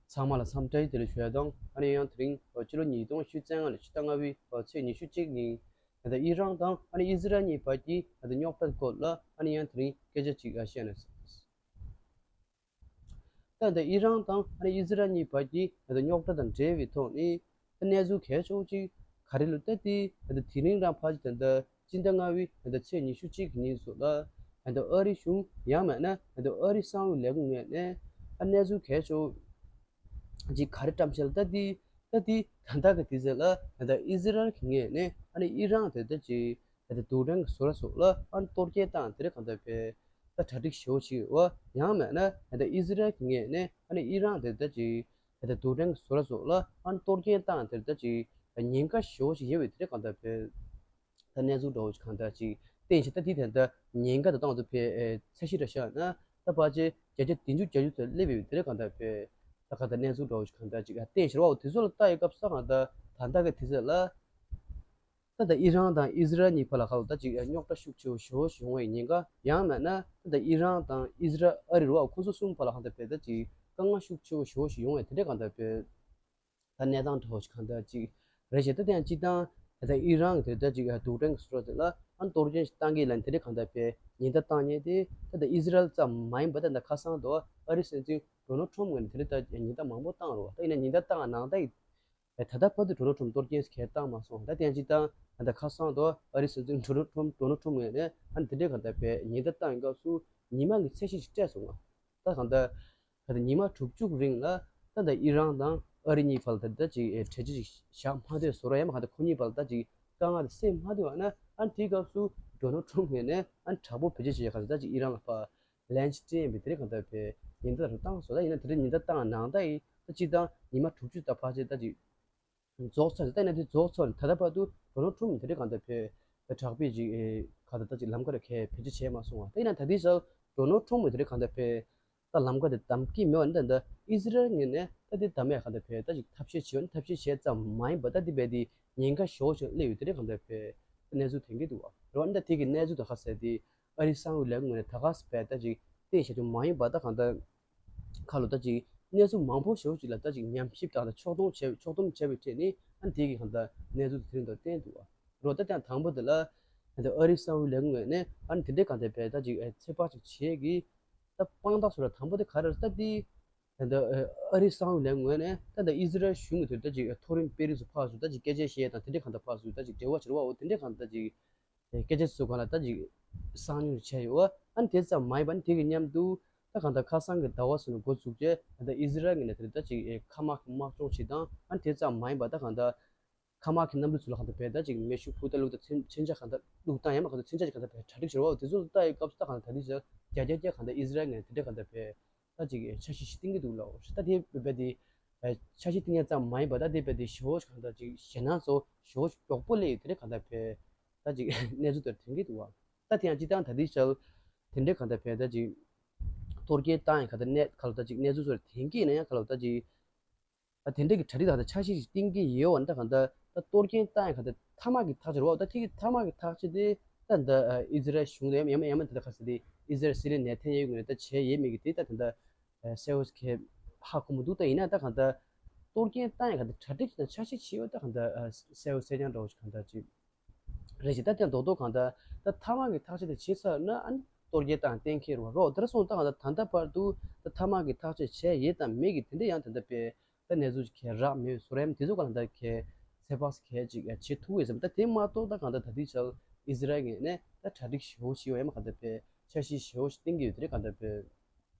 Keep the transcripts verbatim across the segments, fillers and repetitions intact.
ཚང་མ་ལ་འཚམས་འདྲི་བདེ་ལེགས་ཞུ་ཡ་དང་། ཨ་ནི་ཡང་དེ་རིང་ཕྱི་ལོ་ཉིས་སྟོང་ཉི་ཤུ་རྩ་ལྔ་ལོའི་ཕྱི་ཟླ་ལྔ་པའི་ཚེས་ཉི་ཤུ་གཅིག་ཉིན། ད་ལྟ་ཨི་རན་དང་ཨ་ནི་ཨི་ཟི་རལ་གཉིས་བར་གྱི་ད་ལྟ་རྙོག་དྲ་སྐོར་ལ་ཨ་ནི་ཡང་དེ་རིང་སྐད་ཆ་ཅིག་བཤད་ན། ད་ལྟ་ཨི་རན་དང་ཨ་ནི་ཨི་ཟི་རལ་གཉིས་བར་གྱི་ད་ལྟ་རྙོག་དྲ་དང་འབྲེལ་བའི་ཐོག་ནས། ད་གནས་ཚུལ་གལ་ཆེ་བོ་ཅིག་ག་རེ་ལབ་ན། ད་ལྟ་དེ་རིང་རང་ཕལ་ཆེར་ད་ལྟ་སྤྱི་ཟླ་ལྔ་པའི་ད་ལྟ་ཚེས་ཉི་ཤུ་གཅིག་གི་ཉིན་སོགས་ལ། ད་ལྟ་ཨ་རི་གཞུང་ཡང་མིན་ན་ད་ལྟ་ཨ་རི་གསང་བའི་ལས་ཁུངས་ངོས་ནས་ཨ་གནས་ཚུལ་གལ་ཆེ་བོ་ཅིག་ག་རེ་བཀྲམ་བྱས་ལ། ད་ལྟ་ད་ལྟ་ད་ལྟ་གི་དུས་ཚོད་ལ་ད་ལྟ་ཨི་ཟི་རལ་གྱི་ངོས་ནས་ཨ་ནི་ཨི་རན་དེ་ད་ཅིག་ད་ལྟ་རྡུལ་ཕྲན་གྱི་ཟུར་སོགས་ལ་ཨ་ནི་གཏོར་སྐྱོན་བཏང་། དེ་རིང་གང་ལྟར་བས་ད་གྲ་སྒྲིག་ཞེ་པོ་ཅིག་ཡོད་པ། ཡང་མིན་ན་ད་ལྟ་ཨི་ཟི་རལ་གྱི་ངོས་ནས་ཨ་ནི་ཨི་རན་དེ་ད་ཅིག་ད་ལྟ་རྡུལ་ཕྲན་གྱི་ཟུར་སོགས་ལ་ཨ་ནི་གཏོར་སྐྱོན་བཏང་། དེ་ད་ཅིག་ཉེན་ཁ་ཞེ་པོ་ཅིག་ཡོད་པའི་དེ་རིང་གང་ལྟར་བས་ད་གནས་ཚུལ་འདྲ་བོ་ཅིག་གང་ལྟར་ཅིག་བསྟན་བྱས། ད་དེ་ད་ལྟ་ཉེན་ཁ་དང་ད་ང་ཚོ་བས་ཚད་གཞི་འདྲ་བཞག་ན་ད་ཕལ་ཆེར་བརྒྱ་ཆ་བདུན་ཅུ་བརྒྱད་ཅུ་ཙམ་སླེབས་ཡོད་པའི་དེ་རིང་གང་ལྟར་བས་ད་གང་ལྟར་གནས་ཚུལ་འདྲ་བོ་ཅིག་གང་ལྟར་ཅིག་བསྟན་བྱས་རེད་པ། འོ་དེ་ཚོ་ལ་ལྟ་ཡི་སྐབས་སུ་གང་ལྟར་ད་ལྟ་གི་དུས་ཚོད་ལ། ད་ལྟ་ཨི་རན་དང་ཨི་ཟི་རལ་གཉིས་བར་ལ་གང་ལྟར་ཅིག་རྙོག་དྲ་ཤུགས་ཆེ་བོ་ཞེ་པོ་ཞིག་ཡོང་བའི་ཉེན་ཁ། ཡང་མིན་ན་ད་ལྟ་ཨི་རན་དང་ཨི་ཟི་རལ་ཨ་རི་རེད་པ། ཁོ་ཚོ་གསུམ་བར་ལ་གང་ལྟར་བས་ད་ཅིག་དཀའ་ངལ་ཤུགས་ཆེ་བོ་ཞེ་པོ་ཞིག་ཡོང་བའི་དེ་འདྲ་གང་ལྟར་བས་ད་གནས་སྟངས་འདྲ་བོ་ཞིག་གང་ལྟར་ཅིག་རེད་ཤག་ད་ལྟ་ཡང་སྤྱིར་བཏང་ད་ལྟ་ཨི་རན་གྱི་དེ་ད་ཅིག་རྡུལ་ཕྲན་གྱི་ཟུར་དེ་ལ་ཨ་གཏོར་སྐྱོན་ཞིག་བཏང་གི་ལབ་ནས་དེ་འདྲ་གང་ལྟར་བས་ཉེན་བརྡ་བཏང་མཁན་དེ་ད་ལྟ་ཨི་ཟི་རལ་ཙམ་མ་ཡིན་པ། ད་ལྟ་ཁ་སང་དུ་ཨ་རིའི་སྲིད་འཛིན་ཌོ་ནལ་ཊམ་ངོས་ནས་དེ་འདྲ་ད་ཉེན་བརྡ་མང་པོ་བཏང་རེད་པ། ད་ཡིན་ན་ཉེན་བརྡ་བཏང་ནང་ད་ཡིན། ད་ལྟ་བར་དུ་ཌོ་ནལ་ཊམ་གཏོར་སྐྱོན་གང་ཡང་བཏང་མ་སོང་། ད་དེ་ཡང་སྤྱིར་བཏང་ད་ལྟ་ཁ་སང་དུ་ཨ་རིའི་སྲིད་འཛིན་ཌོ་ནལ་ཊམ་ཌོ་ནལ་ཊམ་ངོས་ནས་ཨ་ནི་དེ་འདྲའི་གང་ལྟར་བས་ཉེན་བརྡ་བཏང་སྐབས་སུ་ཉི་མ་གི་ཚད་གཞི་ཞིག་སྤྲད་སོང་ང་། ད་གང་ལྟར་ད་ལྟ་ཉི་མ་དྲུག་ཅུ་རིང་ལ་ད་ལྟ་ཨི་རན་དང་ཨ་རི་གཉིས་བར་ལ་ད་ལྟ་ཅིག་གྲོས་ཆོད་ཅིག་བཞག་མ་ཐུབ་བཟོ་འདྲ། ཡང་མིན་གང་ལྟར་ཁོ་གཉིས་བར་ལ་ད་ཅིག་དཀའ་ངལ་དེ་སེལ་མ་ཐུབ་པ་ན། ཨ་ནི་དེའི་སྐབས་སུ་ཌོ་ནལ་ཊམ་ངོས་ནས་ཨ་ནི་དྲག་པོ་བེད་སྤྱོད་བྱེད་ཡ་གང་ལྟར་ད་ཅིག་ཨི་རན་ལ་ཕར་ལན་ཅིག་སྤྲད་ཡིན་པའི་དེ་འདྲ་གང་ལྟར་བས་ཉེན་བརྡ་རུ་བཏང་སོང་། ད་ཡིན་ན་དེ་འདྲ་ཉེན་བརྡ་བཏང་ནང་ད་ཡིན་ད་སྤྱིར་བཏང་ཉི་མ་དྲུག་ཅུ་ད་ཕལ་ཆེར་ད་ཅིག་རྫོགས་ཚར། ད་ཡིན་ན་དེ་རྫོགས་ཚར་ནས་ད་ལྟ་བར་དུ་ཌོ་ནལ་ཊམ་དེ་འདྲ་གང་ལྟར་བས་དྲག་པོའི་ཅིག་གང་ལྟར་ད་ཅིག་ལམ་ཁ་རུ་གང་ཡང་བེད་སྤྱོད་བྱས་མ་སོང་བ། ད་ཡིན་ན་ད་ལྟའི་ཆར་ཌོ་ནལ་ཊམ་དེ་འདྲ་གང་ལྟར་བས་ད་ལམ་ཁ་དེ་བདམས་ཀྱི་མེད་པ་ནི། ད་ལྟ་ཨི་ཟི་རལ་ངོས་ནས་ད་དེ་བདམས་ཡ་གང་ལྟར་བས་ད་ཅིག་ཐབས་ཤེས་བྱེད་པ་ནི། ཐབས་ཤེས་བྱས་ཙམ་མ་ཡིན་པ་ད་དེ་བས་དེ་ཉེན་ཁ་ཞེ་པོ་ཞིག་སླེབས་ཡོད་དེ་འདྲ་གང་ལྟར་བས་ད་གནས་ཚུལ་ཐོན་གྱི་འདུག་བ། རེད་པ། ད་དེ་གི་གནས་ཚུལ་དང་ཁ་གསལ་དེ་ཨ་རིའི་གསང་བའི་ལས་ཁུངས་ངོས་ནས་ད་ག་སེ་བས་ད་ཅིག་བསྟན་བཞག་རྒྱུ་མ་ཡིན་པ། ད་གང་ལྟར་ཁ་ལོ་ད་ཅིག་གནས་ཚུལ་མང་པོ་ཞེ་པོ་ཅིག་ལ་ད་ཅིག་ཉམས་ཞིབ་དང་ད་ཕྱོགས་བསྡོམས་བྱས་ཕྱོགས་བསྡོམས་བྱས་པའི་ཐད་ནས་ཨ་ནི་དེ་གི་གང་ལྟར་གནས་ཚུལ་དེ་རིང་ད་བསྟན་འདུག་བ། རོ། ད་ཐེངས་དང་པོ་དེ་ལ་ད་ལྟ་ཨ་རིའི་གསང་བའི་ལས་ཁུངས་ངོས་ནས་ཨ་ནི་དེ་འདྲའི་གང་ལྟར་བས་ད་ཅིག་ཚོད་དཔག་ཅིག་བྱས་ཀྱི། ད་དཔང་རྟགས་སུ་ལ་དང་པོ་དེ་ག་རེ་རེད་ཟེར་ན། ད་ལྟ་ཨ་རིའི་གསང་བའི་ལས་ཁུངས་ངོས་ནས་ད་ལྟ་ཨི་ཟི་རལ་གཞུང་གི་དེ་ད་ཅིག་མཐོ་རིམ་དཔོན་རིགས་ཚོ་ཕར་ཚུར་ད་ཅིག་སྐད་ཆ་བཤད་དང་དེ་འདྲའི་གང་ལྟར་ཕར་ཚུར་ད་ཅིག་འབྲེལ་བ་བྱེད་རེད་པ། འོ་དེ་འདྲའི་གང་ལྟར་ད་ཅིག་སྐད་ཆ་ཚོ་གང་ལ་ད་ཅིག་གསང་མྱུལ་བྱས་ཡོད་པ། ཨ་ནི་དེ་ཙམ་མ་ཡིན་པ་ནི་དེ་གི་མཉམ་དུ་ད་གང་ལྟར་ཁ་སང་གི་ཟླ་བ་ཚོ་ནས་འགོ་བཙུགས་བྱས་ད་ལྟ་ཨི་ཟི་རལ་ངོས་ནས་དེ་ད་ཅིག་མཁའ་དམག་གི་དམག་སྦྱོང་བྱེད་སྟངས། ཨ་ནི་དེ་ཙམ་མ་ཡིན་པ་ད་གང་ལྟར་མཁའ་དམག་གི་གནམ་གྲུ་ཚོ་ལ་གང་ལྟར་བས་ད་ཅིག་མེ་ཤུགས་འཕུར་མདའ་བླུགས་དང་མཚོན་མཚོན་ཆ་གང་ལྟར་བླུགས་སྟངས། ཡང་མིན་གང་ལྟར་མཚོན་ཆ་ཅིག་གང་ལྟར་བས་གྲ་སྒྲིག་བྱེད་རེད་པ། འོ་དེ་ཚོ་ལ་ལྟ་ཡི་སྐབས་སུ་ད་གང་ལྟར་ད་ལྟའི་ཆར་བརྒྱ་ཆ་བརྒྱ་གང་ལྟར་ཨི་ཟི་རལ་ངོས་ནས་དེ་འདྲ་གང་ལྟར་བས་ད་ཅིག་འཆར་གཞི་ཞིག་བཏིང་གི་འདུག་ལབ། ད་དེ་རྦད་དེ་འཆར་གཞི་བཏིང་ཡ་ཙམ་མ་ཡིན་པ་ད་དེ་རྦད་དེ་ཞེ་པོ་ཞིག་གང་ལྟར་ཅིག་ཞེད་སྣང་ཚོ་ཞེ་པོ་ཞིག་མགྱོགས་པོ་སླེབས་ཡོད་དེ་འདྲ་གང་ལྟར་བས་ད་ཅིག་གནས་ཚུལ་དེ་ཐོན་གྱི་འདུག་བ། ད་དེ་ཡང་སྤྱིར་བཏང་ད་ལྟའི་ཆར་དེ་འདྲ་གང་ལྟར་བས་ད་ཅིག་གཏོར་སྐྱོན་བཏང་ཡ་གང་ལྟར་གནས་གང་ལ་ད་ཅིག་གནས་ཚུལ་ཚོ་ཐོན་གྱི་ཡིན་ན་ཡང་གང་ལ་ད་ཅིག་ད་དེ་འདྲ་གི་གྲ་སྒྲིག་དང་ད་འཆར་གཞི་ཞིག་བཏིང་གི་ཡོད་པ་ནི། ད་གང་ལྟར་ད་གཏོར་སྐྱོན་བཏང་ཡ་གང་ལྟར་ཐ་མག་གི་ཐག་གཅོད་རེད་པ། ད་དེ་གི་ཐ་མག་གི་ཐག་གཅོད་དེ་ད་ད་ཨི་ཟི་རལ་གཞུང་དང་ཡང་མིན་ཡང་མིན་ད་ད་ག་ཟེར་དེ་ཨི་ཟི་རལ་སི་རི་ཡའི་ནེ་ཐན་ཡ་ཧུ་ངོས་ནས་ད་བྱས་ཡོད་མེད་ཀྱི་དེ་ད་ད་ད་གསལ་པོ་ཞིག་ཧ་གོ་མི་འདུག་ད་ཡིན་ན་ད་གང་ལྟར་གཏོར་སྐྱོན་བཏང་ཡ་གང་ལྟར་གྲ་སྒྲིག་དང་འཆར་གཞི་བྱས་ཡོད་ད་གང་ལྟར་གསལ་པོ་གསལ་རྐྱང་འདྲ་བོ་ཞིག་གང་ལྟར་ཅིག་རེད་ཅེས། ད་དེ་རྡོག་རྡོག་གང་ལྟར་ད་ཐ་མག་གི་ཐག་གཅོད་དེ་བྱས་ཚར་ན་ཨ་ནི་གཏོར་སྐྱོན་བཏང་གཏན་འཁེལ་རེད་པ། རོ། དེ་འདྲ་སོང་ད་གང་ལྟར་ད་ལྟ་བར་དུ་ད་ཐ་མག་གི་ཐག་གཅོད་བྱས་ཡོད་དམ་མེད་ཀྱི་དེ་འདྲ་ཡང་ད་ལྟ་བས་ད་གནས་ཚུལ་ཅིག་གས་རག་མེད་བཟོ་འདྲ། ཡང་དེ་ཚོ་གང་ལྟར་གས་ཚོད་དཔག་གས་ཅིག་བྱེད་ཐུབ་ཡོད་ཟེར་བ། ད་དེ་མ་གཏོགས་ད་གང་ལྟར་ད་ལྟའི་ཆར་ཨི་ཟི་རལ་ངོས་ནས་ད་གྲ་སྒྲིག་ཞེ་པོ་ཞིག་ཡོད་ཡང་མ་གང་ལྟར་བས་འཆར་གཞི་ཞེ་པོ་ཞིག་བཏིང་གི་ཡོད་དེ་འདྲ་གང་ལྟར་བས།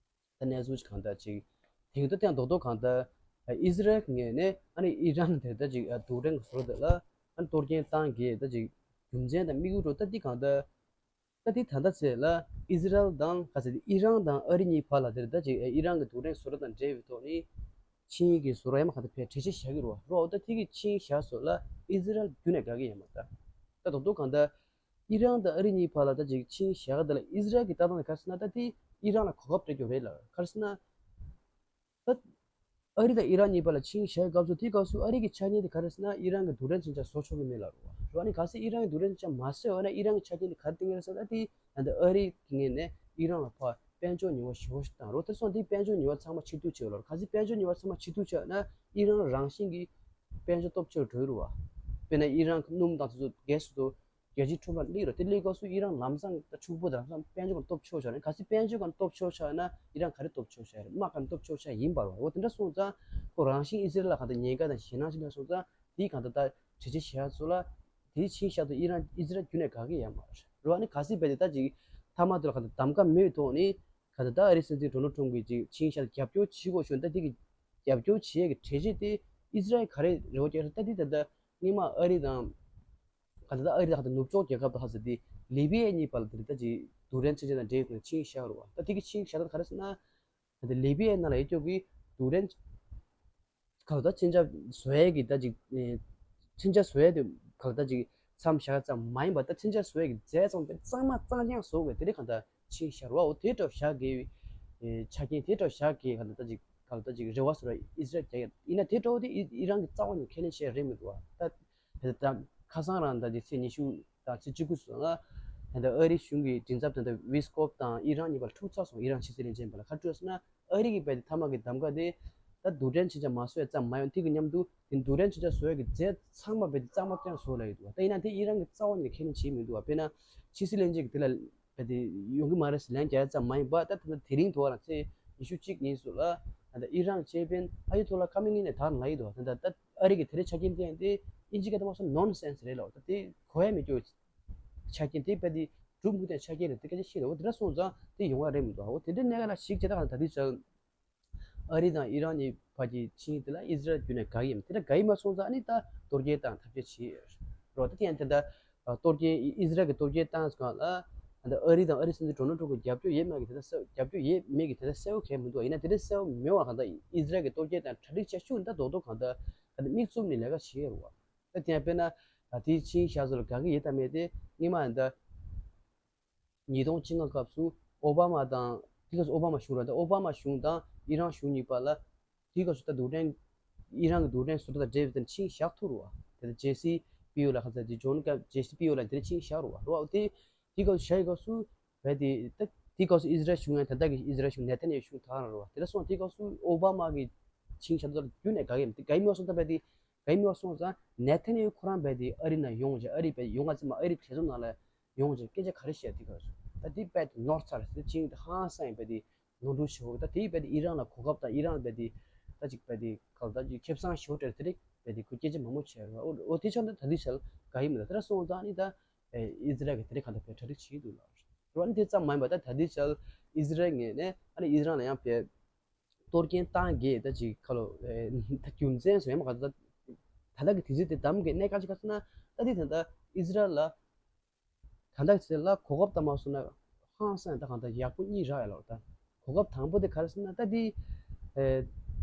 ད་གནས་ཚུལ་ཅིག་གང་ལྟར་ཅིག་དེང་དུ་བསྟན་རྡོག་རྡོག་གང་ལྟར་ཨི་ཟི་རལ་གྱི་ངོས་ནས་ཨ་ནི་ཨི་རན་དེ་ལྟར་ཅིག་རྡུལ་ཕྲན་གྱི་ཟུར་དེ་ལ་ཨ་ནི་གཏོར་སྐྱོན་བཏང་གི་ད་ཅིག་རྒྱུ་མཚན་དང་དམིགས་ཡུལ་འདྲ་ད་འདི་གང་ལྟར་ད་འདི་ད་ལྟ་ཚེ་ལ་ཨི་ཟི་རལ་དང་ག་ཚད་ཨི་རན་དང་ཨ་རི་གཉིས་བར་ལ་དེར་ད་ཅིག་ཨི་རན་གྱི་རྡུལ་ཕྲན་ཟུར་དང་འབྲེལ་བའི་ཐོག་ནས་ཆིངས་ཡིག་གི་ཟུར་ཡང་མ་གང་ལྟར་བས་གྲོས་ཆོད་བཞག་གི་རེད་པ། རོ། ད་ཐིག་གི་ཆིངས་བཞག་སོགས་ལ་ཨི་ཟི་རལ་རྒྱུན་ནས་དགའ་གི་ཡོད་མ་རེད། ད་རྡོག་རྡོག་གང་ལྟར་ཨི་རན་དང་ཨ་རི་གཉིས་བར་ལ་ད་ཅིག་ཆིངས་བཞག་ག་དེ་ལ་ཨི་ཟི་རལ་གྱི་ལྟ་སྟངས་དེ་ག་རེ་ཟེར་ན། ད་དེ་ཨི་རན་ལ་གོ་སྐབས་སྤྲད་རྒྱུ་རེད་ལབ། ག་རེ་ཟེར་ན། ད་ཨ་རི་དང་ཨི་རན་གཉིས་བར་ལ་ཆིངས་བཞག་གི་སྐབས་སུ་དེའི་སྐབས་སུ་ཨ་རི་གི་ཆ་རྐྱེན་དེ་ག་རེ་ཟེར་ན། ཨི་རན་གྱི་རྡུལ་ཕྲན་ཚོན་ཆ་བཟོ་ཆོག་གི་མེད་ལབ་རེད་པ། རེད་པ། ཨ་ནི་གལ་སྲིད་ཨི་རན་གྱི་རྡུལ་ཕྲན་ཚོན་ཆ་མ་བཟོས་པ་ན་ཨི་རན་གྱི་ཆ་རྐྱེན་དེ་ག་རེ་བཏིང་གི་རེད་ཟེར་ན། ད་དེ་ད་ལྟ་ཨ་རི་གི་ངོས་ནས་ཨི་རན་ལ་ཕར་ དཔལ་འབྱོར་ཉེས་པ་ཞེ་པོ་ཞིག་བཏང་རོགས། དེ་སོང་དེ་དཔལ་འབྱོར་ཉེས་པ་ཚང་མ་ཕྱིར་བསྡུ་བྱེད་རོགས། གལ་སྲིད་དཔལ་འབྱོར་ཉེས་པ་ཚང་མ་ཕྱིར་བསྡུ་བྱས་ན་ཨི་རན་རང་བཞིན་གྱིས་དཔལ་འབྱོར་སྟོབས་ཆེ་རུ་འགྲོ་གི་རེད་བ། དཔེར་ན་ཨི་རན་གྱི་སྣུམ་དང་དེ་ཚོ་གྷེ་སི་དེ་ཚོ་རྒྱལ་སྤྱིའི་ཕྱོགས་ལ་སླེབས་རོགས། དེ་སླེབས་སྐབས་སུ་ཨི་རན་ལམ་སང་ད་ཕྱུག་པོ་དང་ལམ་སང་དཔལ་འབྱོར་གྱི་སྟོབས་ཆེ་བ་ཆགས་ནས། གལ་སྲིད་དཔལ་འབྱོར་གྱི་སྟོབས་ཆེ་བ་ཆགས་ན་ཨི་རན་ག་རེ་སྟོབས་ཆེ་བ་ཆགས་རེད། དམག་གི་སྟོབས་ཆེ་བ་ཆགས་ཡིན་པ་རེད་བ། འོ་དེ་འདྲ་སོང་ཙང་ཁོ་རང་བཞིན་ཨི་ཟི་རལ་ལ་གང་ལྟར་ཉེན་ཁ་དང་ཞེད་སྣང་ཞིག་སླེབས་སོང་ཙང་དེའི་གང་ལྟར་ད་གྲོས་ཆོད་བཞག་ཚོ་ལ་དེའི་ཆིངས་བཞག་ཚོ་ཨི་རན་ཨི་ཟི་རལ་རྒྱུན་ནས་དགའ་གི་ཡོད་མ་རེད་བ། ཨ་ནི་གལ་སྲིད་རྦད་དེ་ད་ཅིག་མཐའ་མ་དེ་ལ་གང་ལྟར་གདམ་ག་མེད་ཐོག་ནས་གང་ལྟར་ད་ཨ་རིའི་སྲིད་འཛིན་ཌོ་ནལ་ཊམ་གྱིས་ཅིག་ཆིངས་བཞག་རྒྱབ་སྐྱོར་བྱེད་དགོས་བྱུང་ད་དེ་གི་རྒྱབ་སྐྱོར་བྱེད་ཡས་ཀྱི་གྲོས་ཆོད་དེ་ཨི་ཟི་རལ་ག་རེ་རེ་བ་རྒྱག་རེད། ད་དེ་ད་ལྟ་སྔོན་མ་ཨ་རི་དང་ག་ད་ལྟ་ཨ་རི་དང་ཧ་ད་ནུབ་ཕྱོགས་རྒྱལ་ཁབ་དང་ཧ་ཟེར་དེ་ལི་བི་ཡའི་གཉིས་བར་ལ་དེ་རིང་ད་ཅིག་རྡུལ་ཕྲན་མཚོན་ཆ་དང་འབྲེལ་ཡོད་ཆིངས་བཞག་རེད་བ། ད་དེ་གི་ཆིངས་བཞག་ད་ག་རེ་ཟེར་ན་ད་ལི་བི་ཡའི་ནང་ལ་ཡོད་ཀྱོག་གི་རྡུལ་ཕྲན་ག་ད་མཚོན་ཆ་བཟོ་ཡས་ཀྱི་ད་ཅིག་མཚོན་ཆ་བཟོ་ཡས་དེ་ག་ད་ཅིག་མཚམས་བཞག་ཙམ་མ་ཡིན་པ་ད་མཚོན་ཆ་བཟོ་ཡས་ཀྱི་རྫས་ཚང་མ་གཙང་རྐྱང་བཟོ་དགོས་དེ་རིང་ག་ད་ཆིངས་བཞག་རེད་བ། འོ་དེ་འདྲ་བཞག་དགོས་ཆ་རྐྱེན་དེ་འདྲ་བཞག་དགོས་ག་ད་ད་ཅིག་ག་ད་ཅིག་རེ་བ་བཟོ་ར་ཨི་ཟི་རལ་རྒྱག་ཡ་ཡིན་ན་དེ་འདྲ་བོ་དེ་ཨི་རན་གྱི་རྩ་བ་ནས་ཁས་ལེན་བྱས་རེད་མི་འདུག་བ། ད་དེ་ད་ཁ་སང་རང་ད་དེ་ཚེས་ཉི་ཤུ་དང་ཚེས་བཅུ་དགུ་སོང་ང་ད་ལྟ་ཨ་རི་གཞུང་གི་མགྲིན་ཚབ་ད་ལྟ་ཝི་སི་ཀོབ་དང་ཨི་རན་གཉིས་བར་འཁྲུག་ཚར་སོང་། ཨི་རན་ཕྱི་སྲིད་བློན་ཆེན་བར་ལ་ག་རེ་ཟེར་ན་ཨ་རི་གི་བས་དེ་མཐའ་མ་གི་གདམ་ག་དེ་ད་རྡུལ་ཕྲན་མཚོན་ཆ་མ་བཟོ་ཡ་ཙམ་མ་ཡིན་དེ་གི་མཉམ་དུ་དེ་རྡུལ་ཕྲན་མཚོན་ཆ་བཟོ་ཡ་གི་རྫས་ཚང་མ་བས་དེ་གཙང་མ་ཀྱང་བཟོ་ལ་ཡོད་འདུག་བ། ད་ཡིན་ན་དེ་ཨི་རན་གི་རྩ་བ་ནས་ཁས་ལེན་བྱེད་མི་འདུག་བ། དཔེར་ན་ཕྱི་སྲིད་བློན་ཆེན་གི་དེ་ལ་བས་དེ་ཡོང་གི་མ་རེད་ཟེར་ལན་རྒྱག་ཡ་ཙམ་མ་ཡིན་པ་ད་ད་དེ་རིང་དུ་བ་རང་ཚེས་ཉི་ཤུ་གཅིག་ཉིན་སུ་ལ་ད་ལྟ་ཨི་རན་ཅེ་པེན་ཨ་ཡུ་ཐོ་ལ་ཁ་མི་ངི་ནས་དར་ལ་ཡི་དོ། ད་ལྟ་ཨ་རི་གི་དེ་རེ་ཆ་རྐྱེན་བསྟན་ཏེ་ཨིན་ཇི་སྐད་དུ་མ་སོང་ནོན་སེན་སི་རེད་ལ། ད་དེ་གོ་ཡ་མི་སྐྱོ་ཆ་རྐྱེན་དེ་བས་དེ་གྲུབ་མུ་དེ་ཆ་རྐྱེན་རེད། དེ་སྐད་ཆ་ཤེས་རེད། འོ་དེ་འདྲ་སོང་ཙང་དེ་ཡོང་བ་རེད་མི་འདུག་འོ་དེ་འདྲའི་གནད་འགག་ལ་ཞིག་བྱེད་ད་གང་ད་དེ་ཆ་ཨ་རི་དང་ཨི་རན་གཉིས་བར་གྱི་ཆིངས་དེ་ལ་ཨི་ཟི་རལ་བརྒྱུད་ནས་དགའ་ཡི་ཡིན། དེ་འདྲ་དགའ་ཡི་མ་སོང་ཙང་ཨ་ནི་ད་གཏོར་རྒྱལ་དང་ཐབས་ཤེས་བྱེད་རོགས། ད་དེ་ཡང་དེ་འདྲ་གཏོར་སྐྱོན་ཨི་ཟི་རལ་གྱི་གཏོར་སྐྱོན་བཏང་སྒང་ལ་ད་ཨ་རི་དང་ཨ་རི་སྲིད་འཛིན་ཌོ་ནལ་ཊམ་གྱི་རྒྱབ་སྐྱོར་ཡོད་མེད་ཀྱི་དེ་འདྲ་གསལ་རྒྱབ་སྐྱོར་ཡོད་མེད་ཀྱི་དེ་འདྲ་གསལ་པོ་གང་ཡང་མི་འདུག་ཡིན་ན་དེ་འདྲ་གསལ་པོ་མེད་པ་གང་ལྟར་ཨི་ཟི་རལ་གྱི་གཏོར་སྐྱོན་དང་གྲ་སྒྲིག་བྱ་ཤུགས་འདི་རྡོག་རྡོག་གང་ལྟར་ད་མིག་བཙུམ་ནས་ལས་ཀ་བྱེད་ཡོད་རེད་བ། ད་དེ་ཡང་དཔེར་ན་ད་དེའི་ཆིངས་བཞག་ཚོ་ལ་དགའ་གི་ཡོད་དམ་མེད་དེ་སྔོན་མ་ད་ཉིས་སྟོང་བཅོ་ལྔ་སྐབས་སུ་ཨོ་བྷ་མ་དང་དེ་སྐབས་སུ་ཨོ་བྷ་མ་གཞུང་རེད། ད་ཨོ་བྷ་མ་གཞུང་དང་ཨི་རན་གཞུང་གཉིས་བར་ལ་དེའི་སྐབས་སུ་ད་རྡུལ་ཕྲན་ཨི་རན་གྱི་རྡུལ་ཕྲན་བཟོ་གྲྭ་དང་འབྲེལ་བའི་དེ་ཆིངས་བཞག་ཐུབ་རེད་བ། དེ་ལྟར་ཇེ་སི་པི་ཡུ་ལ་ཁ་ཚ་དེ་ཇོན་ཀ་ཇེ་སི་པི་ཡུ་ལ་དེ་ཆིངས་བཞག་རེད་བ། རེད་བ། དེ་དེའི་སྐབས་སུ་བཞག་ཡི་སྐབས་སུ་བས་དེ་ད་དེའི་སྐབས་སུ་ཨི་ཟི་རལ་གཞུང་ཡང་ད་ལྟ་གི་ཨི་ཟི་རལ་གཞུང་ནེ་ཐན་ཡ་ཧུ་གཞུང་དེ་ག་རང་རེད་བ། དེ་འདྲ་སོང་དེའི་སྐབས་སུ་ཨོ་བྷ་མ་གི་ཆིངས་བཞག་ཚོ་ལ་རྒྱུན་ནས་དགའ་གི་ཡོད་མ་རེད། དེ་དགའ་ཡི་མ་སོང་ཙང་བས་དེ་ག་ཡིན་མ་སོང་ཙང་ནེ་ཐན་ཡ་ཧུ་ཁོ་རང་བས་དེ་ཨ་རི་ནང་ཡོང་བྱས་ཨ་རི་བས་ཡོང་བ་ཙམ་མ་ཨ་རི་བྱེད་ཚོ་ནང་ལ་ཡོང་བྱས་སྐད་ཆ་ག་རེ་བཤད་དེ་ག་རེ་ད་དེ་བས་དེ་ནོར་ཚར་ཟེར་ཆིངས་དེ་ཧང་སང་ཡིན་བས་དེ་ནོར་འཁྲུལ་བྱེད་འོ་ད་དེ་བས་དེ་ཨི་རན་ལ་གོ་སྐབས་དང་ཨི་རན་བས་དེ་ད་ཅིག་བས་དེ་ག་ད་ཅིག་ཁེ་བཟང་ཞོ་སྤྲད་དེ་རིགས་བས་དེ་ཁོ་སྐད་ཆ་མང་པོ་བྱས་རེད་བ། འོ་དེ་ཆ་ད་ད་དེ་ཆ་ལ་དགའ་ཡི་མི་འདུག་དེ་འདྲ་སོང་ཙང་ནི་ད་ཨི་ཟི་རལ་གི་དེ་རིགས་ག་ད་བས་གྲ་སྒྲིག་བྱེད་འདུག་ལ་རེད་བ། ནི་དེ་ཙམ་མ་ཡིན་པ་ད་ད་དེ་ཆ་ལ་ཨི་ཟི་རལ་ངོས་ནས་ཨ་ནི་ཨི་རན་ལ་ཡང་བས་གཏོར་སྐྱོན་བཏང་གི་ད་ཅིག་ཁ་ལོ་ད་རྒྱུ་མཚན་སོ་ཡ་མ་ག་ད་ད་ལྟ་གི་དུས་ཚོད་དེ་གདམ་གི་གནད་འགག་ཅིག་ག་ཟེར་ན་ད་དེ་ད་ལྟ་ཨི་ཟི་རལ་ལ་ད་ལྟ་ཚེ་ལ་གོ་སྐབས་ད་མ་སོང་ན་ཧང་སང་ད་གང་ད་ཡག་པོ་གཉིས་རག་ཡ་ལ་ད་གོ་སྐབས་དང་པོ་དེ་ག་རེ་ཟེར་ན་ད་དེ་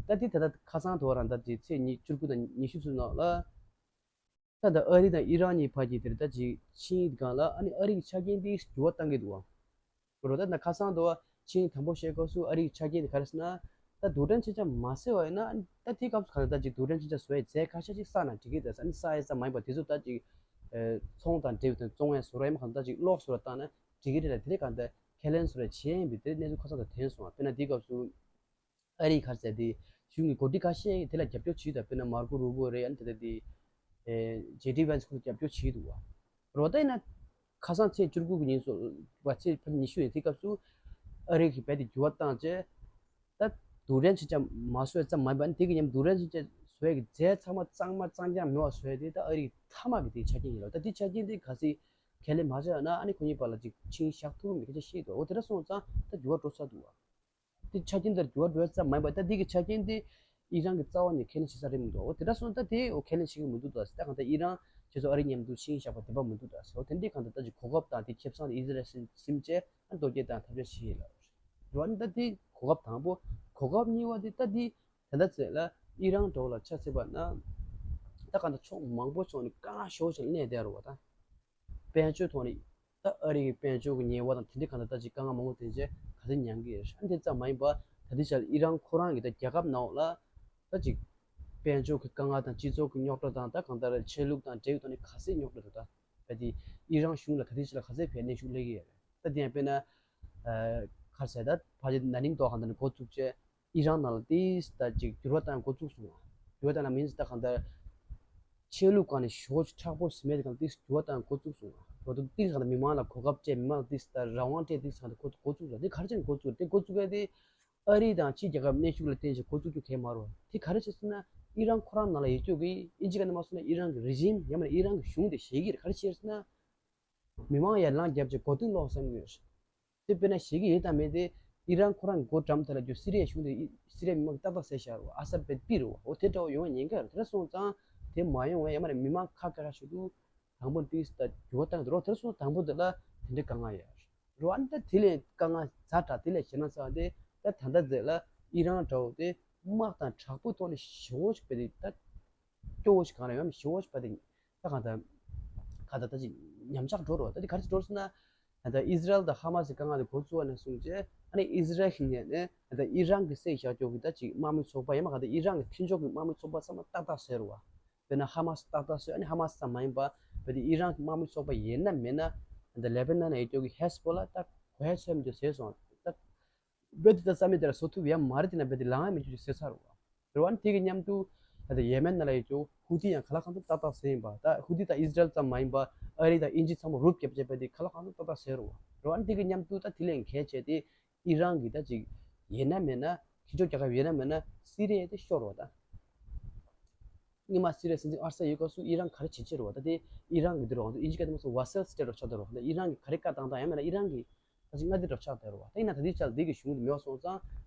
ད་དེ་ད་ལྟ་ཁ་སང་དུ་བ་རང་ད་དེ་ཚེས་ཉི་བཅུ་དགུ་དང་ཉི་ཤུ་ཚོའི་ནང་ལ། ད་ལྟ་ཨ་རི་དང་ཨི་རན་གཉིས་བར་གྱི་དེར་ད་ཅིག་ཆིངས་ཡིག་སྒང་ལ་ཨ་ནི་ཨ་རི་གི་ཆ་རྐྱེན་དེ་འགྱུར་བ་གཏང་གི་འདུག་བ། རོ་ད་ན་ཁ་སང་དུ་བ་ཆིངས་ཡིག་དང་པོ་བཤད་སྐབས་སུ་ཨ་རི་གི་ཆ་རྐྱེན་དེ་ག་རེ་ཟེར་ན། ད་རྡུལ་ཕྲན་མཚོན་ཆ་མ་བཟོས་པ་ཡིན་ན་ད་དེའི་སྐབས་སུ་ག་ད་ད་ཅིག་རྡུལ་ཕྲན་མཚོན་ཆ་བཟོ་ཡའི་རྫས་ཁ་ཤས་ཅིག་བསགས་ན་འགྲིག་གི་རེད་ཟེར། ཨ་ནི་བསགས་ཡ་ཙམ་མ་ཡིན་པ་དེ་ཚོ་ད་ཅིག་ཚོང་དང་འབྲེལ་བའི་དོན་བཙོང་ཡ་བཟོ་ར་ཡ་མ་ག་ད་ཅིག་གློག་བཟོ་ར་བཏང་ན་འགྲིག་གི་རེད་ལ་དེ་རེད་ག་ད་ཁས་ལེན་བཟོ་ར་བྱས་ཡིན་པའི་དེ་གནས་ཚུལ་ཁ་སང་དུ་ཐོན་སོང་བ། དཔེར་ན་དེའི་སྐབས་སུ། ཨ་རིའི་ག་རེ་ཟེར་དེ་གཞུང་གི་འགོ་ཁྲིད་ཁ་ཤས་དེ་ལ་རྒྱབ་སྐྱོར་བྱས་འདུག་དཔེར་ན་མར་ཀོ་རུ་བོ་རེད། ཨ་ནི་དེ་ལྟ་དེ་ཇེ་ཌི་ཝན་སི་ཁོ་ཚོ་རྒྱབ་སྐྱོར་བྱས་འདུག་བ། རོ་ད་ཡིན་ན་ཁ་སང་ཚེས་བཅུ་དགུ་གི་ཉིན་སོ་བ་ཚེས་ཕ་ཉི་ཤུ་ཡིན་དེ་སྐབས་སུ་ཨ་རི་གི་བས་དེ་འགྱུར་བ་བཏང་བྱས་ད་རྡུལ་ཕྲན་མཚོན་ཆ་མ་བཟོས་ཙམ་མ་ཡིན་པ་ནི་དེ་གི་མཉམ་རྡུལ་ཕྲན་མཚོན་ཆ་བཟོ་ཡ་གི་རྫས་ཚང་མ་གཙང་མ་གཙང་རྐྱང་མེད་པ་བཟོ་ཡ་དེ་ད་ཨ་རི་གི་མཐའ་མ་གི་དེ་ཆ་རྐྱེན་ཡིན་ལ། ད་དེ་ཆ་རྐྱེན་དེ་ག་ཚོད་ཁས་ལེན་མ་བྱས་ན་ཨ་ནི་ཁོ་གཉིས་བར་ལ་ཅིག་ཆིངས་བཞག་ཐུབ་མེད་སྐད་ཆ་བཤད་འདུག་འོ་དེ་འདྲ་སོང་ཙང་ད་འགྱུར་བ་འགྲོ་ཚར་འདུག་བ། དེ་ཆ་རྐྱེན་དེར་འགྱུར་བ་འགྲོ་ཙམ་མ་ཡིན་པ་ད་འདི་གི་ཆ་རྐྱེན་དེ་ཨི་རན་གྱི་རྩ་བ་ནས་ཁས་ལེན་བྱེད་ས་རེད་མི་འདུག་འོ་དེ་འདྲ་སོང་ད་དེ་འོ་ཁས་ལེན་བྱེད་ཀྱི་མི་འདུག་ད་ད་གང་ལྟར་ཨི་རན་ཁྱེད་ཚོ་ཨ་རི་མཉམ་དུ་ཆིངས་བཞག་པ་དེ་བ་མི་འདུག་ད་འོ་དེ་འདྲའི་གང་ལྟར་ད་ཅིག་གོ་སྐབས་དང་དེ་ཁེ་བཟང་དེ་ཨི་ཟི་རལ་སིམ་སིམ་བྱས་ཨ་རྡོ་སྐྱེད་དང་ཐབས་ཤེས་བྱེད་ཡིན་ལ། རེད་བ། ནི་ད་དེ་གོ་སྐབས་དང་པོ་གོ་སྐབས་གཉིས་པ་དེ་ད་དེ་ད་ལྟ་ཚེ་ལ་ཨི་རན་འགྲོ་ལ་ཆ་ཚེ་བ་ན་ད་གང་ལྟར་ཕྱོགས་མང་པོ་ཕྱོགས་ནས་དཀའ་ངལ་ཞོ་ཞིག་གནས་བསྡད་རུ་བ་ད། དཔལ་འབྱོར་ཐོག་ནས་ད་ཨ་རི་གི་དཔལ་འབྱོར་གྱི་ཉེས་པ་དང་དེ་འདྲའི་གང་ལྟར་ད་ཅིག་དཀའ་ངལ་མང་པོ་དེ་འདྲ་ག་ཚོད་མྱངས་ཀྱི་རེད། ཨ་དེ་ཙམ་མ་ཡིན་པ་ད་ལྟའི་ཆར་ཨི་རན་ཁོ་རང་གི་ད་རྒྱལ་ཁབ་ནང་ལ་ད་ཅིག་དཔལ་འབྱོར་གྱི་དཀའ་ངལ་དང་སྤྱི་ཚོགས་ཀྱི་རྙོག་དྲ་དང་ད་གང་ལྟར་ཆོས་ལུགས་དང་འབྲེལ་ཡོད་ཐོག་ནས་ག་ཚོད་རྙོག་དྲ་འདུག་ད་ད་དེ་ཨི་རན་གཞུང་ལ་ད་ལྟའི་ཆར་ལ་ག་ཚོད་བས་གནོན་ཤུགས་སླེབས་ཀྱི་ཡོད་རེད། ད་དེ་ཡང་དཔེར་ན་ཨ་ ག་རེ་ཟེར་ད་ཕལ་ཆེར་ན་ནིང་ཐོག་གང་ལྟར་ནས་འགོ་བཙུགས་བྱས་ཨི་རན་ནང་ལ་ཏིས་ད་ཅིག་འགྱུར་བ་བཏང་འགོ་བཙུགས་སོང་བ། འགྱུར་བ་བཏང་ན་མིན་ད་གང་ལྟར་ཆོས་ལུགས་སྒང་ནས་ཞོ་མཁྲེགས་པོ་ཟིན་མེད་དེ་གང་ཏིས་འགྱུར་བ་བཏང་འགོ་བཙུགས་སོང་བ། འགྲོ་འདུག་ཏིས་གང་ལྟར་མི་མང་ལ་གོ་སྐབས་སྤྲད། མི་མང་ལ་ཏིས་ད་རང་དབང་སྤྲད། ཏིས་གང་ལྟར་འགོ་འགོ་བཙུགས་སོང་། དེ་ག་རེ་བྱས་ནས་འགོ་བཙུགས་དེ་འགོ་བཙུགས་ཡ་དེ། ཨ་རི་དང་ཕྱི་རྒྱལ་ཁབ་གནོན་ཤུགས་ལ་བརྟེན་བྱས་འགོ་བཙུགས་རྒྱུ་གང་ཡང་མ་རེད་བ། དེ་ག་རེ་བྱས་ཟེར་ན་ཨི་རན་ཁོ་རང་ནང་ལ་ཡོད་རྒྱུ་གི་ཨིན་ཇི་སྐད་ནས་མ་སོང་ན་ཨི་རན་གི་རི་ཇིམ་ཡང་མིན་ན་ཨི་རན་གི་གཞུང་དེ་ཞེད་ཀྱི་རེད། ག་རེ་བྱས་ཟེར་ན་མི་མང་ཡར་ལངས་བརྒྱབ་བྱས་མགོ་རྟིང་སློག་བསམ་གྱི་ཡོད་རེད། དེ་དཔེར་ན་ཞེད་ཀྱི་ཡོད་དམ་མེད་དེ་ཨི་རན་ཁོ་རང་གི་སྒོ་འགྲམ་དེ་ལ་རྒྱུ་སི་རི་ཡའི་གཞུང་དེ་སི་རི་ཡའི་མི་མང་གི་ཏག་ཏག་བསད་བཞག་རེད་བ། ཨ་སད་པེད་པི་རེད་བ། འོ་དེ་འདྲ་བོ་ཡོང་བའི་ཉེན་ཁ་ཡོད་རེད། དེ་འདྲ་སོང་ཙང་དེ་མ་ཡོང་བའི་ཡང་མིན་ན་མི་མང་ཁག་ཁག་ཁག་ཞིག་འདུག་དང་པོ་ཏིས་ད་འགྱུར་བ་བཏང་འདུག་རོགས། དེར་སོང་དང་པོ་དེ་ལ་དེ་འདྲའི་དཀའ་ངལ་ཡོད་རེད། རོ་ཨ་ནི་ད་དེ་ལས་དཀའ་ངལ་ཛ་དྲག་དེ་ལས་ཞེད་སྣང་ཚ་བ་དེ་ད་ད་ལྟ་ཟེར་ལ་ཨི་རན་འདྲ་བོ་དེ་དམག་དང་དྲག་པོའི་ཐོག་ནས་ཞེ་པོ་ཞིག་བས་དེ་ད་སྐྱོ་བོ་ཞིག་གང་རེད་ཡང་ཞེ་པོ་ཞིག་བས་དེ་ད་གང་ད་ག་ད་ད་ཅིག་ཉམས་ཆག་འགྲོ་རོ། ད་དེ་ག་རེ་ཞིག་འགྲོ་སོང་ན་ད་ད་ཨི་ཟི་རལ་དང་ཧ་མ་སི་དཀའ་ངལ་དེ་འགོ་བཙུགས་པ་ནས་བཟུང་བྱས་ཨ་ནི་ཨི་ཟི་རལ་གྱི་ངོས་ནས་ད་ཨི་རན་གྱི་བསད་བཞག་ཀྱོག་གི་ད་ཅིག་དམག་མི་ཚོགས་པ་ཡང་མ་ག་ད་ཨི་རན་གྱི་མཐུན་ཕྱོགས་ཀྱི་དམག་མི་ཚོགས་པ་ཚང་མ་ཏག་ཏག་བཟོས་རོ་བ། དཔེར་ན་ཧ་མ་སི་ཏག་ཏག་བཟོས། ཨ་ནི་ཧ་མ་སི་ཙམ་མ་ཡིན་པ་བས་དེ་ཨི་རན་གྱི་དམག་མི་ཚོགས་པ་ཡིན་ན་མིན་ན་ད་ལེ་པ་ནན་ནང་ཡོད་ཀྱོག་གི་ཧེ་ཟི་བྷོ་ལ་ད་གོ་ཧེ་ཚོད་མི་འདུག་བཟོས་སོང་ད། བས་དེ་ད་རྩ་མེད་དེ་ལ་བཟོ་ཐུབ་ཡ་མ་རེད། དེ་ན་བས་དེ་ལངས་ཡ་མི་འཇུག་ཅིག་ཟེར་ཚར་བ། རེད་བ། ཨ་ནི་དེ་གི་མཉམ་དུ་ད་ལྟ་ཡེ་མེན་ནང་ལ་ཡོད་ཀྱོག་ཧུ་ཐི་ཡང་ག་ལ་གང་འཚམ་ཏག་ཏག་ཟེར་ཡིན་པ། ད་ཧུ་ཐི་ད་ཨི་ཟི་རལ་ཙམ་མ་ཡིན་པ་ཨ་རི་དང་ཨིན་ཇི་ཚང་མ་རུབ་རྒྱབ་བྱས་བས་དེ་ག་ལ་གང་འཚམ་ཏག་ཏག་ཟེར་རོ། རེད་བ། ཨ་ནི་དེ་གི་མཉམ་དུ་ད་དེ་ལས་གལ་ཆེ་དེ་ཨི་རན་གི་ད་ཅིག་ཡིན་ན་མེད་ན་ཁྱི་ཆོ་རྒྱལ་ཁབ་ཡིན་ན་མེད་ན་སི་རི་ཡ་དེ་ཤོར་བ་ད། སྔོན་མ་སི་རི་ཡ་སྲིད་འཛིན་ཨ་སད་ཡོད་སྐབས་སུ་ཨི་རན་ག་རེ་བྱེད་ཀྱི་རེད་བ། ད་དེ་ཨི་རན་གི་འདི་རུ་ང་ཚོ་ཨིན་ཇི་སྐད་དུ་མ་སོང་ཝ་སལ་སི་ཊེཊ་རུ་ཆགས་བསྡད་རེད་བ། ད་ཨི་རན་གི་ག་རེ་བཀའ་བཏང་བཏང་ཡང་མེད་ན་ཨི་རན་གི་ད་ཅིག་མངའ་སྡེ་རུ་ཆགས་བསྡད་རེད་བ། ད་ཡིན་ན་ད་ལྟའི་ཆར་འདི་གི་གཞུང་འདི་མེད་པ་སོང་ཙང་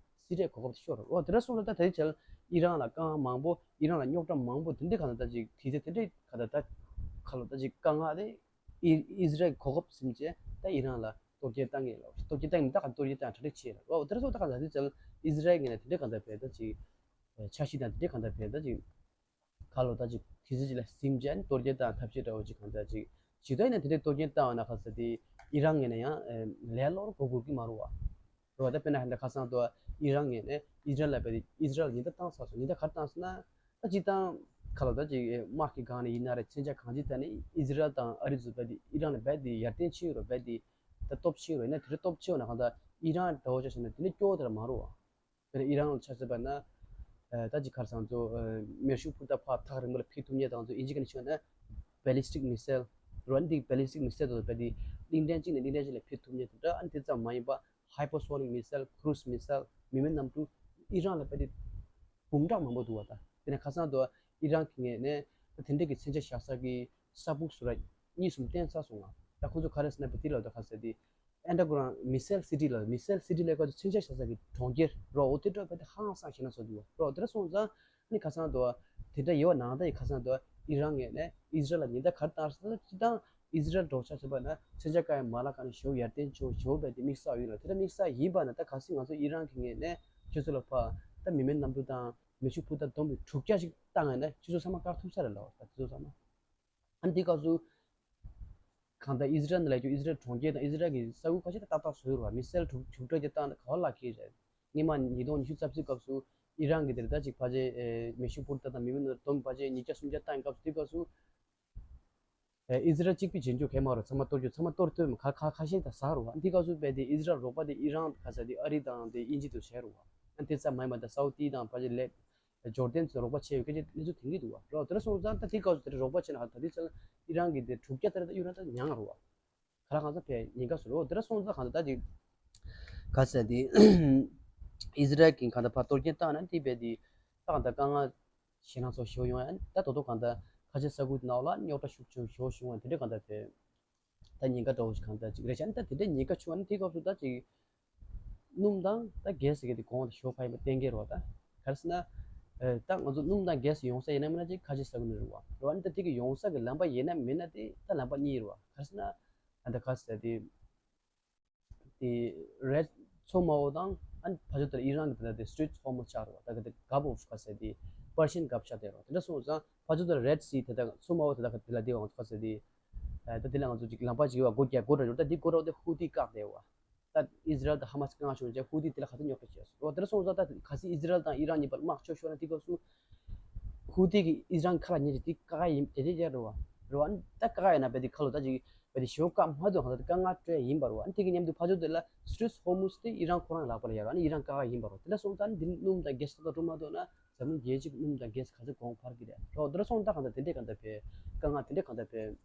སི་རི་ཡའི་གོ་སྐབས་དེ་ཤོར་རེད་བ། དེ་འདྲ་སོང་ཙང་ད་ལྟའི་ཆར་ཨི་རན་ལ་དཀའ་ངལ་མང་པོ་ཨི་རན་ལ་རྙོག་དྲ་མང་པོ་དེ་འདྲའི་ག་ད་ད་ཅིག་དེ་ཚེ་དེ་འདྲའི་ག་ད་ད་ཁ་ལོ་ད་ཅིག་དཀའ་ངལ་དེ་ཨི་ཨི་སི་རལ་གོ་སྐབས་ཟིན་བྱས་ད་ཨི་རན་ལ་གཏོར་སྐྱོན་བཏང་ངེས་ལ་གཏོར་སྐྱོན་བཏང་ངེས་ད་ག་གཏོར་སྐྱོན་བཏང་གྲ་སྒྲིག་བྱས་ལ་བ། དེ་འདྲ་སོང་ད་ག་ད་ལྟའི་ཆར་ཨི་སི་རལ་ངོས་ནས་དེ་འདྲའི་ག་ད་བས་ད་ཅིག་འཆར་གཞི་དང་དེ་འདྲའི་ག་ད་བས་ད་ཅིག་ཁ་ལོ་ད་ཅིག་དེ་ཚེ་ཅིག་ལ་ཟིན་བྱས་ནས་གཏོར་སྐྱོན་བཏང་ཐབས་ཤེས་འདྲ་བོ་ཅིག་གང་ལྟར་ཅིག་ཇི་ལྟར་ཡིན་ན་དེ་འདྲའི་གཏོར་སྐྱོན་བཏང་བ་ན་ཁ་ས་དེ་ཨི་རན་ངོས་ནས་ཡང་ལས་སླ་པོར་གོ་དགོས་ཀྱི་མ་རེད་བ། རེད་བ། ད་དཔེར་ན་ཧ་འདྲ་ཁ་སང་དུ་ཨི་རན་ངོས་ནས་ཨི་སི་རལ་ལ་བས་ཏེ་ཨི་སི་རལ་ཉེན་བརྡ་བཏང་ཚར་སོང་། ཉེན་བརྡ་ག་རེ་བཏང་སོང་ན་ད་སྤྱིར་བཏང་ཁ་ལོ་ད་ཅིག་དམག་གི་སྒང་ནས་ཡིན་ན་རེད། མཚོན་ཆ་གང་ཅི་ད་ནི་ཨི་སི་རལ་དང་ཨ་རི་ཚོ་བས་ཏེ་ཨི་རན་ལ་བས་ཏེ་ཡར་བརྟན་ཕྱིན་ཡོད་རེད། བས་ཏེ་ད་སྟོབས་ཆེན་ཡོད་རེད། ཡིན་ན་དེ་འདྲ་སྟོབས་ཆེ་བ་ན་གང་ལྟར་ཨི་རན་འདྲ་བོ་ཆ་བཞག་ན་དེ་ནི་སྐྱོ་བོ་དེ་ར་མ་རེད་བ། དཔེར་ན་ཨི་རན་ལ་ཆ་བཞག་པ་ན། ཨ་ད་ཅིག་ཁར་སང་ཚོ་ཨ་མེ་ཤུགས་འཕུར་མདའ་ཕར་ཐག་རིང་པོ་ལ་འཕེན་ཐུབ་མཁན་དང་ཚོ་ཨིན་ཇི་སྐད་ནས་ཤོད་ན་ballistic missile། རོ་ཨ་ནི་དེ་ballistic missile་དང་བས་ཏེ་གླིང་ཕྲན་གཅིག་ནས་གླིང་ཕྲན་གཅིག་ལ་འཕེན་ཐུབ་མཁན་དེ་འདྲ། ཨ་ནི་དེ་ཙམ་མ་ཡིན་པ་hypersonic missile། cruise missile། མི་མེད་གནམ་གྲུ་ཨི་རན་ལ་བས་ཏེ་འབུམ་ཕྲག་མང་པོ་འདུག་བ། ད་དེ་ནས་ཁ་སང་དུ་ཨི་རན་གྱི་ངོས་ནས་ད་དེ་འདྲ་གི་མཚོན་ཆ་བཞག་ས་གི་ས་ཕུག་སུ་ར་གཉིས་གསུམ་བསྟན་ཚར་སོང་ང་། ད་ཁོང་ཚོ་ག་རེ་ཟེར་ན་བས་དེ་ལ་ད་ག་ཟེར་དེ། Underground missile city་ལ། missile city་ལ་ཀ་ཚོ་མཚོན་ཆ་བཞག་ས་གི་གྲོང་ཁྱེར་རོ། འོ་དེ་འདྲ་བས་ཏེ་ཧང་སང་ཞེད་སྣང་ཚ་བོ་འདུག་བ། རོ་དེ་འདྲ་སོང་ཙང་ཨ་ནི་ཁ་སང་དུ་དེ་འདྲ་ཡོད་པ་ནང་ད་ཡི་ཁ་སང་དུ་ཨི་རན་ངོས་ནས་ཨི་སི་རལ་ལ་ཉེན་བརྡ་ག་རེ་བཏང་ཟེར་ན་སྤྱིར་བཏང་ཨི་སི་རལ་འདྲ་བོ་ཆ་བཞག་པ་ན་མཚོན་ཆ་བཀག་ཡའི་མ་ལག་ག་ནས་ཞེ་པོ་ཡར་བརྟན་ཆེ་བོ་ཞེ་པོ་བས་ཏེ་དམིགས་བསལ་ཡོད་ལ། དེ་འདྲ་དམིགས་བསལ་ཡིན་པ་ན་ད་གལ་སྲིད་ང་ཚོ་ཨི་རན་གྱི་ངོས་ནས་ཁྱོད་ཚོ་ལ་ཕར་ད་མི་མེད་གནམ་གྲུ་དང་མེ་ཤུགས་འཕུར་མདའ་བསྡོམས་པའི་དྲུག་བརྒྱ་ཞིག་བཏང་ཡོད་ན་ཁྱོད་ཚོ་ཚང་མ་བཀག་ཐུབ་ས་རེད་ལབ་པ། ད་དེ་ཚོ་ཚང་མ། ཨ་ནི་དེའི་སྐབས་སུ། གང་ལྟར་ཨི་སི་རལ་ནང་ལ་ཡོད་རྒྱུ་ཨི་སི་རལ་གྲོང་ཁྱེར་དང་ཨི་སི་རལ་གྱི་ས་ཁུལ་ཁ་ཤས་ཏག་ཏག་བཟོས་ཡོད་རེད་བ། མི་སེལ་དྲུག་དྲུག་སྒྲིལ་གྱི་སྟངས་ག་པར་བརླག་གི་རེད། སྔོན་མ་ཉིས་སྟོང་ཉི་ཤུ་རྩ་བཞི་སྐབས་སུ་ཨི་རན་གྱི་དེར་ད་ཅིག་ཕལ་ཆེར་མེ་ཤུགས་འཕུར་མདའ་དང་མི་མེད་གནམ་གྲུ་བསྡོམས་ཕལ་ཆེར་ཉིས་བརྒྱ་སུམ་བརྒྱ་བཏང་སྐབས་སུ། དེའི་སྐབས་སུ་ཨི་སི་རལ་གཅིག་པུས་བྱེད་རྒྱུ་གང་ཡང་མ་རེད། ཚང་མ་གཏོར་རྒྱུ་ཚང་མ་གཏོར་ཐུབ་མ་ཁ་ཁ་ཁ་ཤས་ད་ཟ་རེད་བ། དེའི་སྐབས་སུ་བས་ཏེ་ཨི་སི་རལ་རོགས་པ་དེ་ཨི་རན་ག་ས་དེ་ཨ་རི་དང་དེ་དབྱིན་ཇི་དུ་བྱས་རེད་བ། ཨ་དེ་ཙམ་མ་ཡིན་པ་ད་སའུ་ཏི་དང་ཕལ་ཆེར་ལེ། ཇོར་ཌན་ཚོས་རོགས་པ་བྱས་ཡོད་སྐད་ཆ་གནས་ཚུལ་ཐོན་གྱི་འདུག་བ། རོ་དེ་འདྲ་སོང་ཙང་ད་དེ་སྐབས་སུ་དེ་འདྲ་རོགས་པ་བྱས་ན་ཧ་ད་དེ་ཚོ་ཨི་རན་གྱི་དེ་དྲུག་བརྒྱ་དེ་འདྲ་ད་གཡུག་ན་ད་ཉང་རུ་བ། ག་ལ་གང་ས་ཕེ་ཉེན་ཁ་བཟོ་རོ་དེ་འདྲ་སོང་ཙང་གང་ད་ད་ཅིག་ག་ཟེར་དེ་ཨི་སི་རལ་གྱི་གང་ད་ཕར་གཏོར་སྐྱོན་བཏང་ན་དེ་བས་དེ་ད་གང་ད་དཀའ་ངལ་ཞེད་སྣང་ཚོ་ཞེ་པོ་ཡོང་ཡ་ད་དོ་དོ་གང་ད་ཁ་ཆེ་ས་ཁུལ་ནང་ལ་རྙོག་དྲ་ཤུགས་ཆེ་ཞེ་པོ་བྱུང་བ་དེ་འདྲ་གང་ད་ཕེ། ད་ཉེན་ཁ་འདྲ་བོ་ཞིག་གང་ལྟར་ཅིག་རེད་ཤག་ཨ་ནི་ད་དེ་འདྲའི་ཉེན་ཁ་བྱུང་བ་ནི་དེའི་སྐབས་སུ་ད་ཅིག་སྣུམ་དང་ད་གེ་སི་ཟེར་མཁན་དེ་གོང་ལ་ཞོགས་ཁ་ཡིན་པ་གཏན་འཁེལ་རེད་བ། ད་ག་རེ་ཟེར་ན། ཨེ་ད་ང་ཚོ་སྣུམ་དང་གེ་སི་ཡོང་ས་ཡིན་ན་མིན་ན་ཅིག་ཁ་ཆེ་ས་ཁུལ་ནས་རེད་བ། རེད་བ། ཨ་ནི་ད་དེ་གི་ཡོང་ས་གི་ལམ་པ་ཡིན་ན་མིན་ན་དེ་ད་ལམ་པ་གཉིས་རེད་བ། ག་རེ་ཟེར་ན། ཨ་ད་ག་ཟེར་དེ། དེ་རེད། མཚོ་དམར་པོ་དང་ཨ་ནི་ཕར་ཕྱོགས་དེར་ཨི་རན་གྱི་དེ་ལ་དེ་Strait of Hormuz་ཆགས་རེད་བ། ད་ག་དེ་Gulf of ག་ཟེར་དེ་Persian Gulf ཆགས་དེ་རེད་བ། དེ་འདྲ་སོང་ཙང་ཕར་ཕྱོགས་དེར་Red Sea དེ་དག་མཚོ་དམར་པོ་དེ་དག་ག་དེ་ལ་དེ་བ་ང་ཚོ་ག་ཟེར་དེ། ཨ་ད་དེ་ལ་ང་ཚོ་ཅིག་ལམ་པ་ཅིག་ཡོད་བ། སྒོ་རྒྱག་སྒོ་ར་ཡོད། ད་དེ་སྒོ་ར་དེ་ཧུ་ཏི་བཀག་དེ་བ། ད་ཨི་ཟི་རལ་དང་ཧ་མ་སི་དཀའ་ངལ་བྱུང་རྗེས་ཧུ་ཏི་དེ་ལ་ག་ཚོད་རྙོག་དྲ་བྱས་སོང་། འོ་དེ་འདྲ་སོང་ཙང་ད་གལ་སྲིད་ཨི་ཟི་རལ་དང་ཨི་རན་གཉིས་བར་དམག་ཤོར་ཤོར་ན་དེ་སྐབས་སུ་ཧུ་ཏི་གིས་ཨི་ཟི་རལ་ཁ་ལ་ཉན་རྗེས་དེ་བཀག་ཡ་ཡིན་དེ་དེ་རྒྱག་རེད་བ། རེད་བ། ད་བཀག་ཡ་ཡིན་ན་བས་དེ་ཁ་ལོ་ད་ཅིག་ བས་དེ་ཞོ་བཀག་མ་ཐུབ་གང་ལྟར་དཀའ་ངལ་སྤྲད་ཡིན་པ་རེད་བ། ཨ་ནི་དེ་གི་མཉམ་དུ་ཕར་ཕྱོགས་དེ་ལ་Strait of Hormuz དེ་ཨི་རན་ཁོ་རང་ལག་པ་ལ་ཡོད་རེད་བ། ཨ་ནི་ཨི་རན་བཀག་ཡིན་པ་རེད་བ། དེ་འདྲ་སོང་ཙང་ཨ་ནི་འདི་སྣུམ་དང་གྷེ་སི་ཏག་ཏག་འགྲོ་མ་ཐུབ་ན་འཛམ་གླིང་རྒྱལ་སྤྱི་གི་སྣུམ་དང་གྷེ་སི་ག་ཚོད་གོང་འཕར་གི་རེད། ཨོ་དེ་འདྲ་སོང་ཙང་གང་ལྟར་དེ་འདྲས་གང་ལྟར་བས་དཀའ་ངལ་དེ་འདྲས་གང་ལྟར་བས།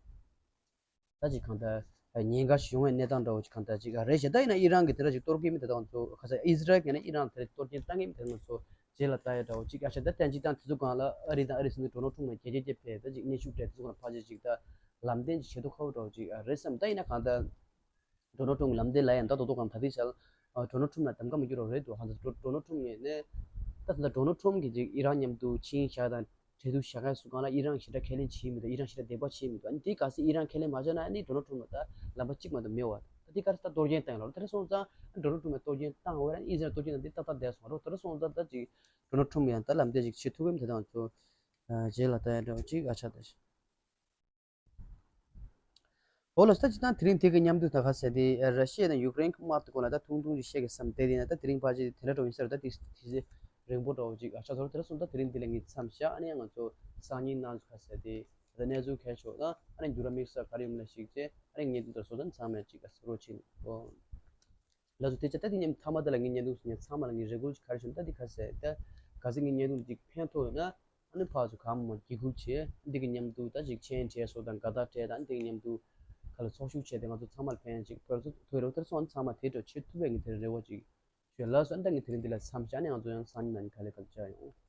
ད་ཅིག་གང་ལྟར་ཉེན་ཁ་ཞིག་ཡོང་བའི་གནས་སྟངས་འདྲ་བོ་ཅིག་གང་ལྟར་ཅིག་རེད་ཤག་ད་ཡིན་ན་ཨི་རན་གྱི་དེ་འདྲ་ཅིག་གཏོར་གྱི་མི་དེ་དག་ཚོ་ག་ས་ཨི་ཟི་རལ་གྱིས་ན་ཨི་རན་དེ་གཏོར་སྐྱོན་བཏང་གི་མི་དེ་ཚོ་རྗེས་ལ་ལྟ་ཡ་འདྲ་བོ་ཅིག་ཨ་ཤ་ད་བསྟན་ཅིག་དང་དེ་ཚོ་སྒང་ལ་ཨ་རི་དང་ཨ་རི་སྲིད་འཛིན་ཌོ་ནལ་ཊམ་ལ་རྒྱལ་རྒྱལ་བྱེད་ཕེབས་ད་ཅིག་གནོན་ཤུགས་སྤྲད་དེ་ཚོ་སྒང་ལ་ཕལ་ཆེར་ཅིག་ད་ལམ་སྟོན་ཅིག་བྱེད་ཐུབ་ཁག་པོ་འདྲ་བོ་ཅིག་རེད་བསམ། ད་ཡིན་ན་གང་ལྟར་ཌོ་ནལ་ཊམ་གྱི་ལམ་སྟོན་ལ་ཡང་ད་དོ་དོ་གང་ད་དེ་ཆ་ལ་ཌོ་ནལ་ཊམ་ལ་གདམ་ག་མ་བསྐྱུར་བ་རེད་འདུག་ཧ་ད་ཌོ་ནལ་ཊམ་ངོས་ནས་ད་ད་ལྟ་ཌོ་ནལ་ཊམ་གྱིས་ཅིག་ཨི་རན་མཉམ་དུ་ཆིངས་བཞག་དང་། འབྲེལ་གཏུག་བྱ་མཁན་སུ་གང་ལ་ཨི་རན་ཞེ་དྲག་ཁས་ལེན་བྱེད་མི་འདུག་ཨི་རན་ཞེ་དྲག་དད་པ་བྱེད་མི་འདུག་ཨ་ནི་དེ་ག་སེ་ཨི་རན་ཁས་ལེན་མ་བྱས་ན་ཨ་ནི་ཌོ་ནལ་ཊམ་ལ་ད་ལམ་པ་གཅིག་མ་གཏོགས་མེད་པ། ད་དེ་ག་རེ་ད་གཏོར་སྐྱོན་བཏང་ཡོད་ལ་དེ་རེ་སོང་ཙང་ཌོ་ནལ་ཊམ་ལ་གཏོར་སྐྱོན་བཏང་བས་ཨ་ནི་ཨི་རན་གཏོར་སྐྱོན་དང་དེ་ཏག་ཏག་བསྡད་སོང་རོགས། དེ་རེ་སོང་ཙང་ད་ཅིག་ཌོ་ནལ་ཊམ་ཡང་ད་ལམ་སྟོན་ཅིག་བྱེད་ཐུབ་ཀྱི་མི་དེ་དང་ཚོ་རྗེས་ལ་ད་ཡང་འདྲ་བ་ཅིག་ཨ་ཆ་ད་ཤི། འོ་ལགས་སོ། ད་ཅི་ད་དེ་རིང་དེ་གི་མཉམ་དུ་ད་ག་ཟེ་དེ་ར་ཤི་ཡ་དང་ཡུཀ་རེན་གི་དམག་དེ་སྐོར་ལ་ད་ཐུང་ཐུང་ཅིག་བཤད་གི་བསམ་དེ་དེ་ན་ད་དེ་རིང་ཕལ་ཆེར་དེ་འདྲ་འགྲོ་ཡིན་ཟེར། ད་དེ་དེ་རིང་པོ་འདྲ་བོ་ཅིག་ཨ་ཆ་ཚོར་དེ་ར་སོང་ད་དེ་རིང་འདི་ལ་ངས་མཚམས་བཞག་ཨ་ནི་ང་ཚོ་སང་ཉིན་ནང་ཚོ་ག་ཟེ་དེ་ད་གནས་ཚུལ་གལ་ཆེ་བ་དང་ཨ་ནི་འགྱུར་བ་དམིགས་བསལ་ག་རེ་ཡོང་ལ་ཞིག་ཅེ་ཨ་ནི་ངས་འདི་ལྟར་བཟོ་ད་ཚང་མས་ཅིག་ག་ཟེ་རོགས་བྱེད་ནི། ལགས་སོ། དེ་ཆ་ད་དེ་མཉམ་མཐའ་མ་དེ་ལ་ངས་བརྙན་ཐུང་ཟེར་ནས་ཚང་མ་ལ་ངས་རེ་སྐུལ་ཅིག་ག་རེ་ཞུ་ན་ད་དེ་ག་ཟེ་ད་ག་ཟེ་ངས་བརྙན་ཐུང་ཅིག་ཕན་ཐོགས་ཡོད་ན། ཨ་ནི་ཕར་ཚུར་གང་མང་འགྱིག་ཁུག་བྱས་འདི་གི་མཉམ་དུ་ད་ཅིག་མཆན་སྤྲད་སོགས་དང་དགའ་རྟགས་སྤྲད་དང་འདི་གི་མཉམ་དུ་ག་ལ་ཚོགས་ཞུགས་བྱས་ཏེ་ང་ཚོ་ཚང་མར་ཕན་ཅིག་ཐོས་སོ་ཐོས་རོགས་དེར་སོང་ཚང་མ་དེ་འགྲོ་བྱེད་ཐུབ་པའི་ངས་དེར་རེ་བ་ཅིག་ཞུ། ལགས་སོ། ཨ་ནི་ད་ངས་དེ་རིང་འདི་ལ་མཚམས་བཞག་ནས་ང་ཚོ་ཡང་སང་ཉིན་ནང་ནས་ག་ལེ་ག་ལེ་བཅར་ཡོང་།